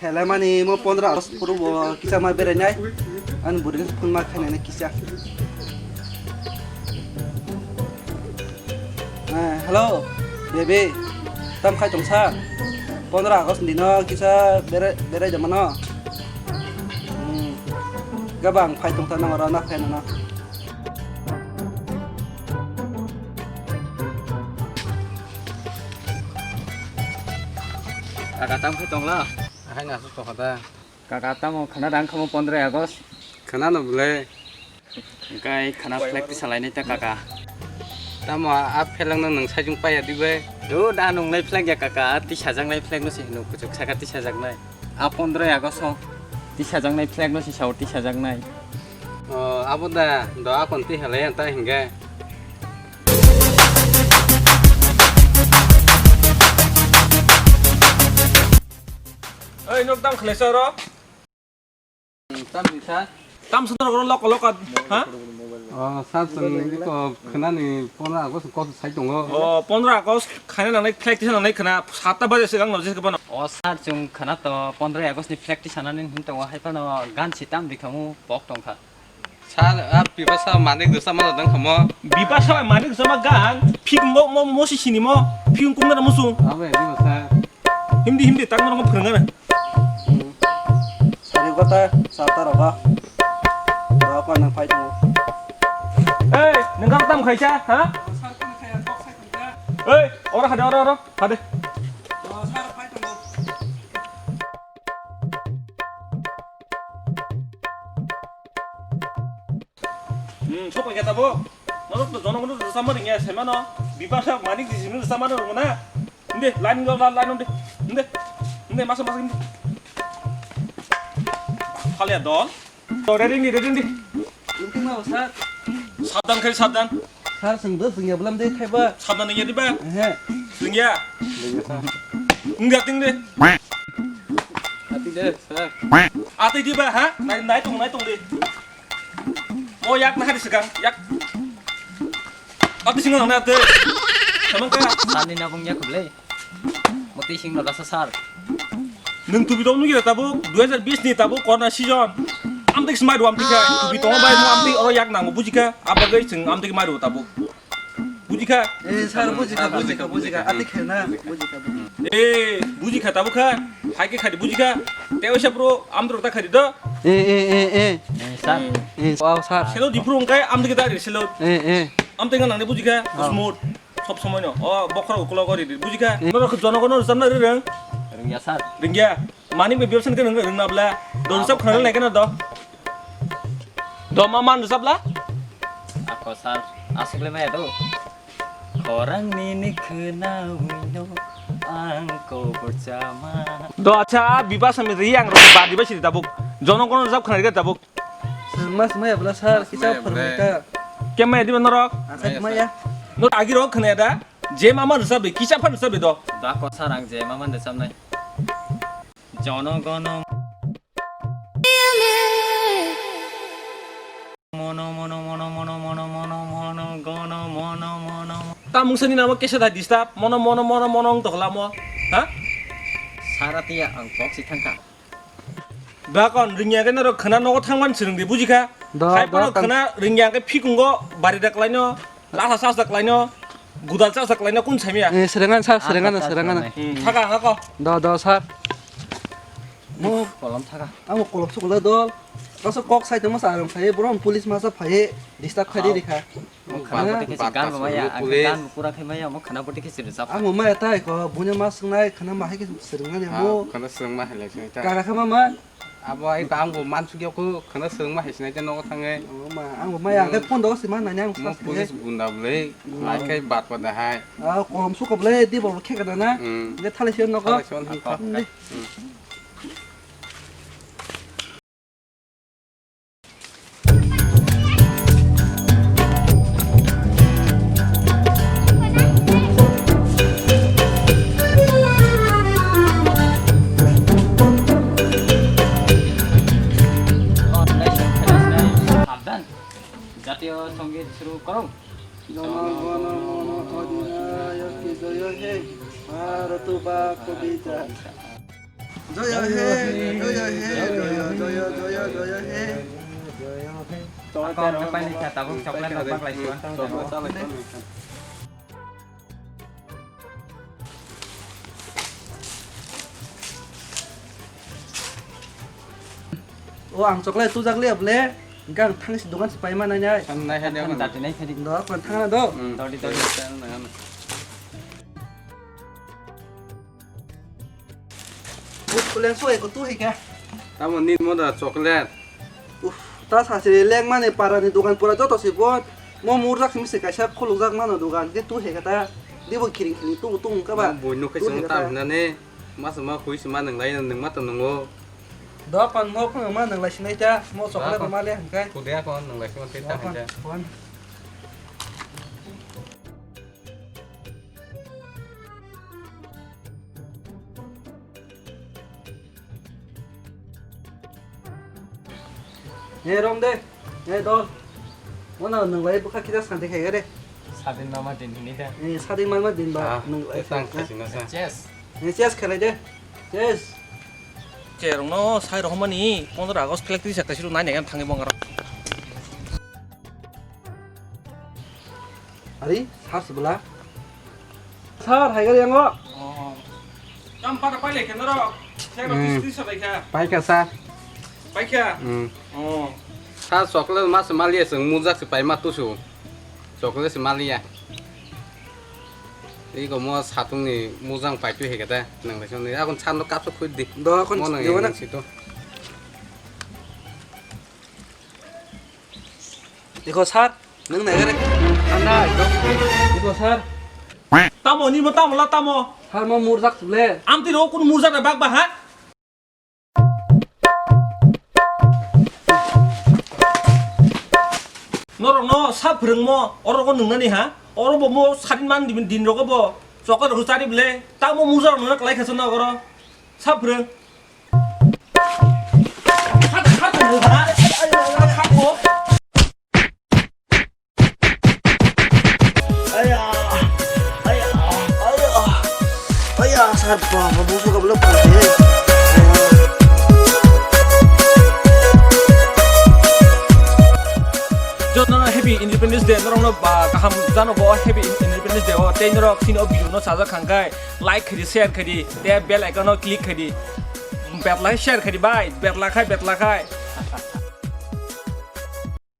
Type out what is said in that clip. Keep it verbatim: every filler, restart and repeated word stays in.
Kelaimani mo pondro August phuru bo kisa ma berainai. Ani bwrwini phone ma khainani kisa. Eh, hello, baby. Tam khai tongsa? Pondro August ni dino kisa berai, berai da mano. Hmm. Gabang phai tongsa nang oro na phai nana. Kaka tam khai tongla? Ahai na su tongkha da. Kaka tamo khana rang khamo pondro August. Khana no bwle. Hwnkhe khana flag tisa lainai ta kaka. Tamo a flag no nwng saichung paiya dibai? Do da nwnglai flag ya kaka, a tisajaknai flag no se hino kuchuk saka tisajaknai. A pondro August o tisajaknai flag no se sao tisajaknai. O abo da, do a kon ti halai ang ta hingke. Oi, nok dam khlai sa ro? Tam bisa. Tam sudar ro lok lok, ha? O, sir, chwng iko khwnani pondro August kok sai tongo. O, pondro August khaina nangnai, flag tisa nangnai khwna, satta baje swkang no jesa bano. O, sir, chwng khwna to pondro August ni flag tisa nani hin tongo, hai phano gan si tam bikhamu pok tongkha. Sir, a Bipasa manik dosa ma dang khamo. Bipasa bai manik dosa ma gan, phik mo, mo, mo si sini mo, phik kung na musung. Abe, Bipasa. Hindi, hindi, tak mo phwrwng na. Sari kota, sata roga. Roga ko nang phai tongo. Ei, nang tam khaisa, ha? Ei, ora hade, ora, ora, hade. Hmm, sok paikha tabuk. Norok to jono gono rwchapma ringya, sai mano. Bipasa manik di simi rwchapma no rwngna. Inde, line go, line, line, inde. Inde, inde, masa, masa, inde. Phalya dol. To, ready, inde, ready, inde. Inde ma, sir. Sabdan khai, sabdan. Sir, sing bus, sing ya, belum deh, khai ba. Sabdan ringya diba? Ehe. Ringya. Ringya, sir. Inde, ating deh. Ating deh, sir. Ating diba, ha? Nai, nai tong, nai tong deh. O yak na hari swkang, yak. Ati singa na te. Samang ka. Sani na bung yak le. Moti sing no rasa sir. Nwng tubi tong nugila tabuk, dui hajar bis ni tabuk corona season. Amtik smai do amtik ka. Tubi tong bai mo amtik oro yak nango bujika. Abagai sing amtik mai do tabuk. Bujikha? Eh, sir, bujikha, bujikha, bujikha. Ati khaina, bujikha, bujikha. Eh, bujikha, tabukha? Hai khe khadi bujikha? Tei oisa bro, amdro ta khadi do? Eh, eh, eh, eh. Eh, sir. Eh, wow, sir. Selo diphuru wngkai, amdike ta ri selo. Eh, eh. Amteng nang ni bujikha? Oh. Smooth. Sob somoi no. O, bokhorok ukolog ri ri, bujikha? Eh. Norok jonogono rwchapna ri rwng? Rwngya, sir. Rwngya? Manik bai biyosan khe rwng, rwngna bla. Do rwchap khna lai khe na do. Do ma man rwchap la? Ako sir, aswk le maya do. Khorang nini khwnawi no ang kobor chama. Do acha, a Bipasa mi ri ang rok badi bai sidi tabuk. Jono kono rwchap khna ri tabuk. Sir, mas maya bla sir, kisa phwrwngta. Kem maya diba norok? Acha maya. Norok agi rok khna da? Je mama rwchap ri, kisa phan rwchap ri do. Da ko sir, ang je mama rwchap nai. Jono gono mono mono mono mono mono mono mono gono mono mono. Ta mungsani namo kesa da disturb, mono mono mono mono wng tokla mo. Ha? Sara tiya ang kok si thangka. Bakon ringya khe norok khna nogo thangman swrwng di, bujikha? Da, hai da, phano tang- khna ringya khe phikungo bari da klaino. Lasa sasa klaino, gudal sasa klaino kun samya. Eh, serengan sir, serengan, serengan. Hmm. Thaka hako. Do, do sir. Mo kolom thaka. Amo kolom sukula dol. Kaso kok sai tongma sa arong khai, boro police masa phai disturb khai di kha. Mo khana boti khe gan ba maya, ang gan pura khai maya, mo khana boti khe sirjak. Amo maya tai ko, bunya mas nai khana ma hai khe sirnga ne mo. Khana sirma hai lai ta. Kara kha mama. Abo ai ba ang bo mansukya ko khana swrwngma hai sinai te nogo thangwi. O ma, ang bo maya khe phone do si ma nani ang sa. Police gunda bwlai, hmm, lai khai bat pada hai. Ah, kolom su ko bwlai di bo khe kada na. Hmm. Nge thale se nogo. Thale se nogo. Hmm. Sabdan, jatiyo songit suru koro. Jono gono mono odhinayo ki joyo he, Bharatu ba kobita. Joyo he, joyo he, joyo, joyo, joyo, joyo he. Chocolate tabuk chocolate rok baklai siwan tong tong. O ang chocolate tujak liya ble, hingke ang thangsi dogan si paima nai nai. Ang nai hai de ang. Dati nai khadi. Do, kon thangna do. Hmm. Todi, todi. Uf, kulen so eko tu hai ka. Tamo nini mo da chocolate. Uf, ta sasi leng mani para ni dogan pura joto si bo. Mo murjak simi se kaisa khuluk jak mano dogan. Di tu hai ka ta. Di bo kiring kiring tu tu ka ba. Bo nuk Tu hai sung ka ta ta. Hinane. Masa ma khui sima nang lai nang ma ta nungo. Dokan mo phang ma nang lai sinai ta. Mo chocolate Dokan. Ma le hangkai. Kude ako nang lai sima te ta Dokan. Hangkai. Phone. He rom de, he dol. Mona nang lai bukha kita santi khai gare. Sadin mama din hini da. Eh, sadin mama din ba Ah, nang lai. Tang khai sina sa. Yes. Eh, chess khelai de. Chess. Cherong no sai rohmani pondro August khlek tisa kaisiru nai nai thangwi bongaro. Ari, sar sibla. Sar, hai gari yango. Oh. Tam pada pai le kenaro. Saya Hmm. Tis tis pai kha. Pai kha, sar. Pai kha. Hmm. Oh. Sar chocolate mas malia sung mujak si pai ma tusu. Chocolate si malia. Iko mo satung ni mujang pai tu hekata nang lai song ni. Akon chan no kapsa khui di. Do akon Mo nang di wana. Yang si to. Iko sar. Nang nai gare. Anda, iko. Iko sar. Tamo, ni mo tamo, la tamo. Sar mo murjak sule. Amti ro kun murjak na bak ba, ha? Norok no sa phwrwngmo, oro ko nungnani, ha? Oro bo mo satin man din, din rogo bo. Chokot rok chari bile. Tamo murjak no klai khaso na oro. Sa phwrwng. Aya, aya, aya, aya, sar pa, pa, buso ka belum pati. Jotono happy Independence Day, norokno ba kaham jano bo happy Independence Day o, tei norok chini o video no sajak khangkai. Like khaidi, share khaidi, tei bell icon no click khaidi. Betla share khaidi bai, betla khai, betla khai.